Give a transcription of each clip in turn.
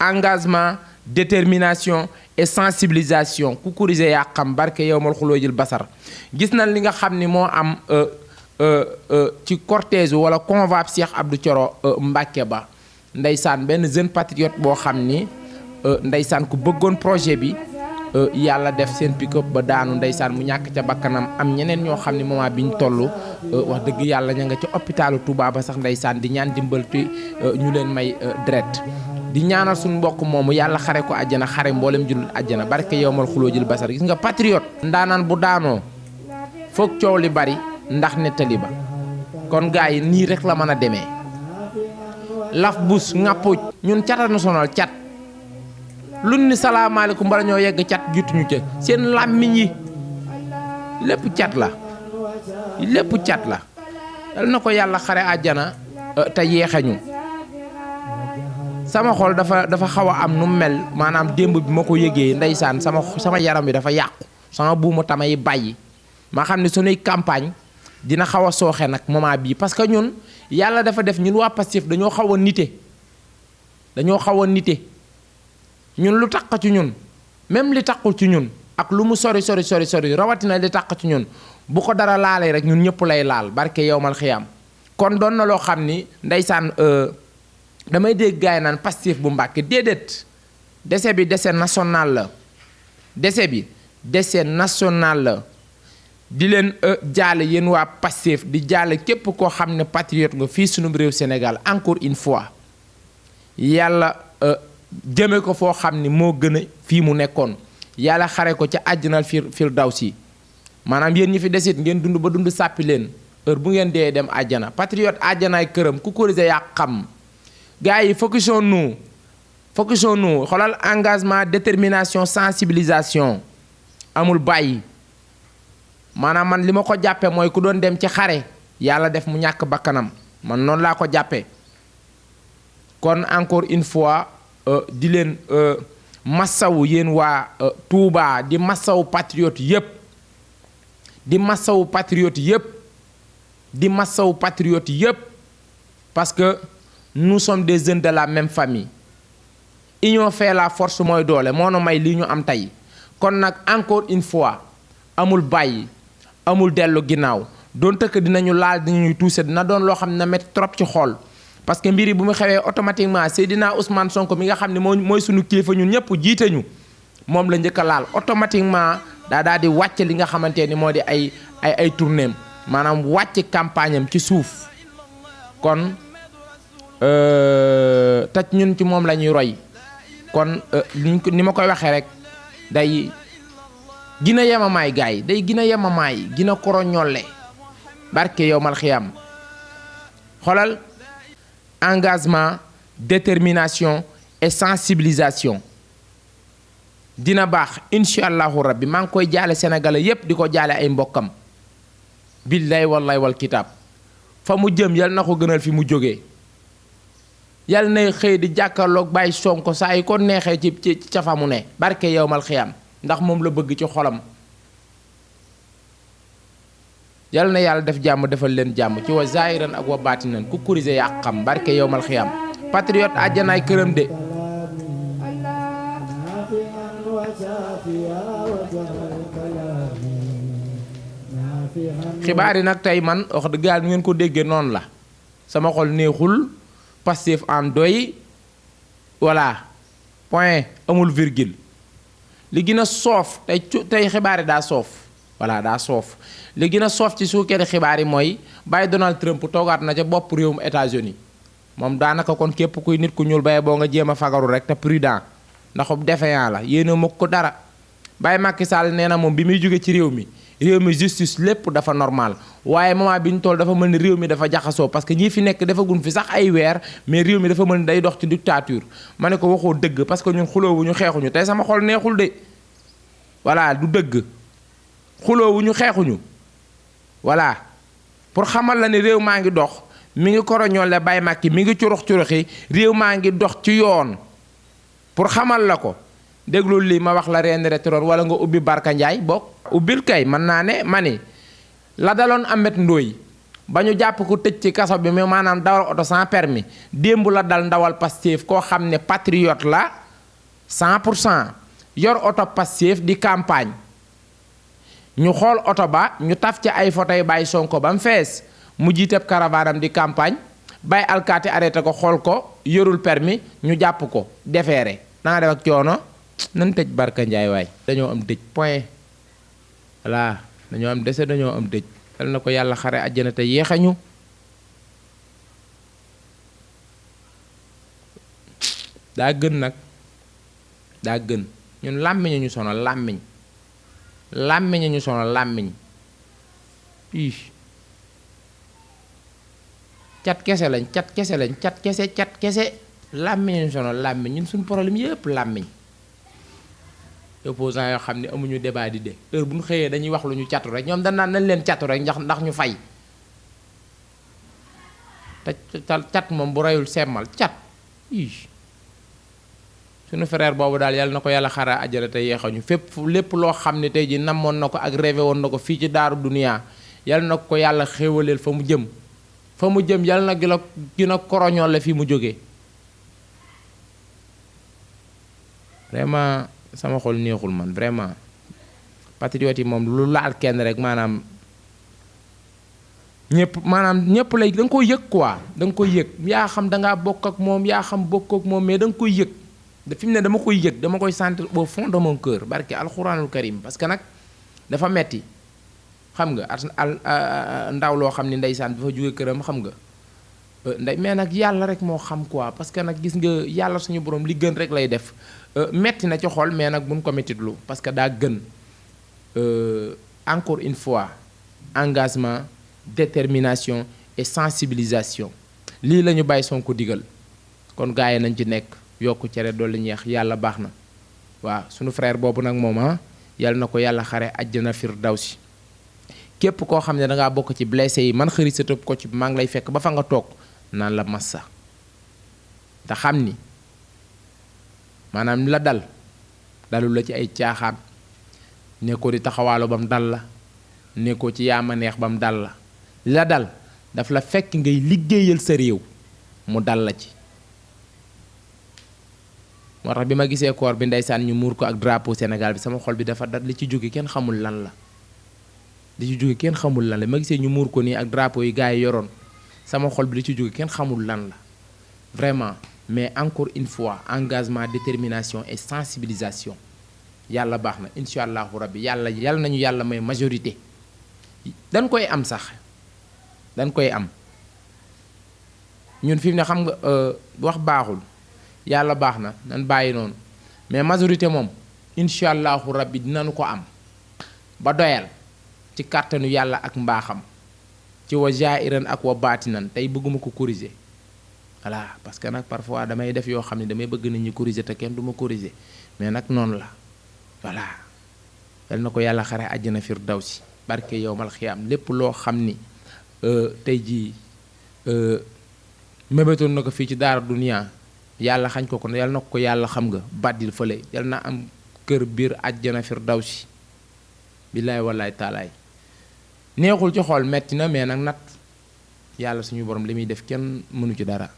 engagement détermination et sensibilisation ku kurise yaa xam barke yowmal xuloojil basar gis nañ li nga xam ni moo am ci cortège wala convoi Cheikh Abdou Thioro Mbacké ba ndeysaan benn jeune patriote boo xam ni ndeysaan ku bëggoon projet bi yàlla def seen pick-up ba daanu ndeysaan mu ñàkk ca bakkanam am ñeneen ñoo xam ne moment bi ñu toll wax dëgg yàlla ña nga ca hôpitalu Touba ba sax ndeysaan di ñaan dimbal te ñu leen may deret di ñaanal suñu mbokk moomu yàlla xare ko àjjana xare mboolem jullit àjjana barke yowmal xuloojil basar gis nga patriote ndaanaan bu daanoo foog coow li bari ndax nettali ba kon gars yi nii rek la mën a demee laf bus ŋàppuj ñun cata nu sonal cat lun ni salaamaaleykum bala ñoo yegg cat jutuñu ca seen làmmiñ yi lépp cat la dal na ko yàlla xare àjjana te yeexeñu sama xol dafa xaw a am nu mel maanaam démb bi ma ko yëgee ndeysaan sama yaram bi dafa yàqu sama buuma tamay bàyyi ma xam ne sunuy campagne dina xaw a sooxe nag moment bii parce que ñun yàlla dafa def ñun waa Pastef dañoo xaw a nite ñun lu taq ci ñun même li taqul ci ñun ak lu mu sori rawatina li taq ci ñun bu ko dara laalee rek ñun ñëpp lay laal barke yowmal xiyaam kon doon na loo xam ni ndeysaan damay dégg gaay naan Pastef bu Mbàkke déedéet décès bi décès national la di leen jaale yéen waa Pastef di jaale képp koo xam ne patriote nga fii sunu réew Sénégal encore une fois yàlla jëme ko foo xam ni moo gën a fii mu nekkoon yàlla xare ko ca àjjanal firdawsi maanaam yéen ñi fi desit ngeen dund ba dund sàppi leen heure bu ngeen dee dem àjjana patriote àjjanaay këram ku korise yaa xam gars yi focusons-nous xoolal engagement détermination sensibilisation amul bàyyi maanaam man li ma ko jàppe mooy ku doon dem ci xare yàlla def mu ñàkk bakkanam man noonu laa ko jàppe kon encore une fois di leen massawu yéen waa Touba di massawu patriote yépp parce que nous sommes des jeunes de la même famille union fait la force mooy doole moo nu may lii ñu am tey kon nag encore une fois amul bàyyi amul dellu ginnaaw doon tëkk dinañu laal dinañuy tuuse dina doon loo xam ne na métti trop ci xool parce que mbir yi bu mu xewee automatiquement Seydina Ousmane Sonko mi nga xam ne mooy sunu kilifa ñun ñëpp jiite ñu moom la njëkk a laal automatiquement daa di wàcc li nga xamante ni moo di ay tournéem maanaam wàcc campagne am ci suuf kon taj ñun ci moom la ñuy roy kon ni ma koy waxee rek day gina yemamaay gars yi day gina yemamaay gina koroñolle barke yowmal xiyam xoolal engagement détermination et sensibilisation dina baax incha allahu rabbi maa ngi koy jaale sénégalais yépp di ko jaale ay mbokkam billaay wallaay wal kitaab fa mu jëm yal na ko gënal fi mu jógee yal na xëy di jàkkaarloog bàyyi Sonko saa yi ko neexee ci ca fa mu ne barke yowmal xiyam ndax moom la bëgg ci xolam yal na yàlla def jàmm defal leen jàmm ci wa zahiran ak wa baatinan ku kurise yaa xam barke yowmal xiyam patriote àjjanaay këram de xibaar yi nag tey man wax dëgg yàlla ngeen ko déggee noonu la sama xol neexul Pastef en doy voilà point amul virgule li gën a soof tey xibaar yi daa soof voilà daa soof li gën a soof ci suukeeri xibaar yi mooy bàyyi Donald Trump toogaat na ca bopp réewum États-Unis moom daanaka kon képp kuy nit ku ñuul baye boo nga jéem a fagaru rek te prudent ndax défaillant la yéena mokk ko dara Baye Macky Sall nee na moom bi muy jóge ci réew mi justice lépp dafa normal waaye moment bi ñu toll dafa mel ni réew mi dafa jaxasoo parce que ñii fi nekk defagun fi sax ay weer mais réew mi dafa mel ni day dox ci dictature ma ne ko waxoo dëgg parce que ñun xuloowuñu xeexuñu tey sama xol neexul de voilà du dëgg xuloowuñu xeexuñu voilà pour xamal la ni réew maa ngi dox mi ngi koroñoole Baye Macky mi ngi curux-curuxi réew maa ngi dox ci yoon pour xamal la ko déglul lii ma wax la reen rétron wala nga ubbi Barka Ndiaye bokk ubbil kay mën naa ne ma ni la daloon Amet Ndooy ba ñu jàpp ko tëj ci kaso bi mais maanaam dawal oto sans permis démb la dal ndawal Pastef koo xam ne patriote la 100% yor oto Pastef di campagne ñu xool oto ba ñu taf ci ay photo yi bàyyi Sonko ba mu fees mu jiiteb caravanam di campagne bàyyi alkaati arrêté ko xool ko yorul permis ñu jàpp ko defeere na nga def ak coono nan tëj Barka Ndiaye waay dañoo am dëj point voilà dañoo am dese dañoo am dëj yal na ko yàlla xare àjjana te yéexañu daa gën nag daa gën ñun làmmiñ ñu sonal làmmiñ ñu sonal làmmiñ ii cat kese lañ cat kese làmmiñ ñu sonal làmmiñ ñun suñu problème yépp làmmiñ opposant yoo xam ne amuñu débat di de heure bu ñu xëyee dañuy wax lu ñu catu rek ñoom dañ naan nañ leen catu rek ndax ñu fay te cat moom bu reyul semmal cat ii suñu frère boobu daal yàlla na ko yàlla xaraa àjjana te yeexañu fépp lépp loo xam ne tey ji namoon na ko ak rêvé woon na ko fii ci daaru duniyaa yàlla na ko yàlla xéewaleel fa mu jëm yàlla na gën a koroñoon la fi mu jógee vraiment sama xol neexul man vraiment patriote yi moom lu laal kenn rek maanaam ñëpp lay da nga koy yëg quoi da nga koy yëg yaa xam da ngaa bokk ak moom yaa xam bokk ak moom mais da nga koy yëg fi mu ne dama koy yëg dama koy sentir au fond de mon cœur barke alxuraanul karim parce que nag dafa metti xam nga ndaw loo xam ne ndeysaan bi fa jóge këram xam nga mais nag yàlla rek moo xam quoi parce que nag gis nga yàlla suñu borom li gën rek lay def metti na ci xol mais nag buñ ko mettitlu parce que daa gën encore une fois engagement détermination et sensibilisation lii la ñu bàyyi Sonko digal kon gars yi nañ ci nekk yokku cere dolli ñeex yàlla baax na waaw suñu frère boobu nag moom yàlla na ko yàlla xare àjjana firdawsi képp koo xam ne da ngaa bokk ci blessé yi man xëri sa tëb ko ci maa ngi lay fekk ba fa nga toog naan la massa te xam ni maanaam la dalul la ci ay caaxaan nekkoo di taxawaalo ba mu dal la nekkoo ci yaama neex ba mu dal la dal daf la fekk ngay liggéeyal sa réew mu dal la ci moo tax bi ma gisee koor bi ndeysaan ñu muur ko ak drapeau Sénégal bi sama xol bi dafa dal li ci jóge kenn xamul lan la ma gisee ñu muur ko nii ak drapeau yi gars yi yoroon sama xol bi li ci jóge kenn xamul lan la vraiment mais encore une fois engagement détermination et sensibilisation yàlla baax na incha allahu rabbi yàlla nañu yàlla may majorité dañ koy am sax dañ koy am ñun fi mu ne xam nga wax baaxul yàlla baax na nan bàyyi noonu mais majorité moom incha allahu rabbi dinañu ko am ba doyal ci kàttanu yàlla ak mbaaxam ci wa jairan ak wa baatinan tey bëgguma ko corriger voilà parce que nag parfois damay def yoo xam ne damay bëgg nit ñi corriger te kenn du ma corriger mais nag noonu la voilà yal na ko yàlla xare àjjana firdawsi barke yowmal xiyaam lépp loo xam ni tey jii mébétoon na ko fii ci daara duniyaa yàlla xañ ko yal na ko yàlla xam nga bàddil fële yal na am kër biir àjjana firdawsi billaay wallaay taalaay neexul ci xool metti na mais nag nat yàlla suñu borom li muy def kenn mënu ci dara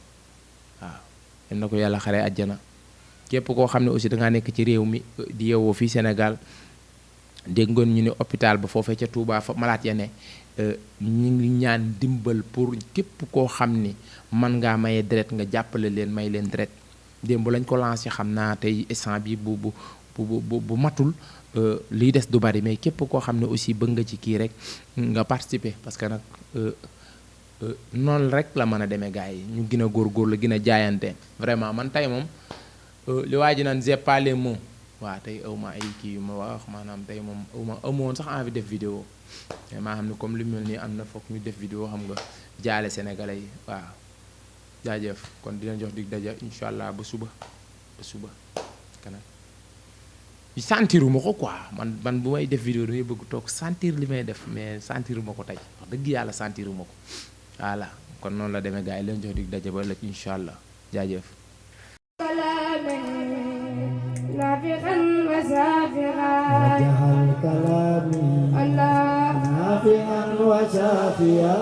waaw yal na ko yàlla xare àjjana képp koo xam ne aussi dangaa nekk ci réew mi di yeewoo fii Sénégal dégg ngoon ñu ne hôpital ba foofee ca Touba fa malaat ya ne ñu ngi ñaan dimbal pour képp koo xam ni mën ngaa maye deret nga jàppale leen may leen deret démb lañ ko lancé xam naa tey instant bi bu matul liy des du bari mais képp koo xam ne aussi bëgg nga ci kii rek nga participer parce que nag noonu rek la mën a demee gars yi ñu gën a góorgóorlu gën a jaayante vraiment man tey moom li waa ji naan j'ai pas les mots waaw tey awma ay kii yu ma wax maanaam tey moom amoon sax envie def vidéo mais maa xam ne comme li mel nii am na foog ñu def vidéo xam nga jaale sénégalais yi waaw jaajëf kon dina jox dig daja incha allah ba suba kanam sentiruma ko quoi man bu may def vidéo damay bëgg toog sentir li may def mais sentiruma ko tey wax dëgg yàlla sentiruma ko voilà kon noonu la demee gars yi leen jox dig daja ba ëllëg incha allah jaajëf نافعا وشافعا وجه الكلام الله نافعا وشافيا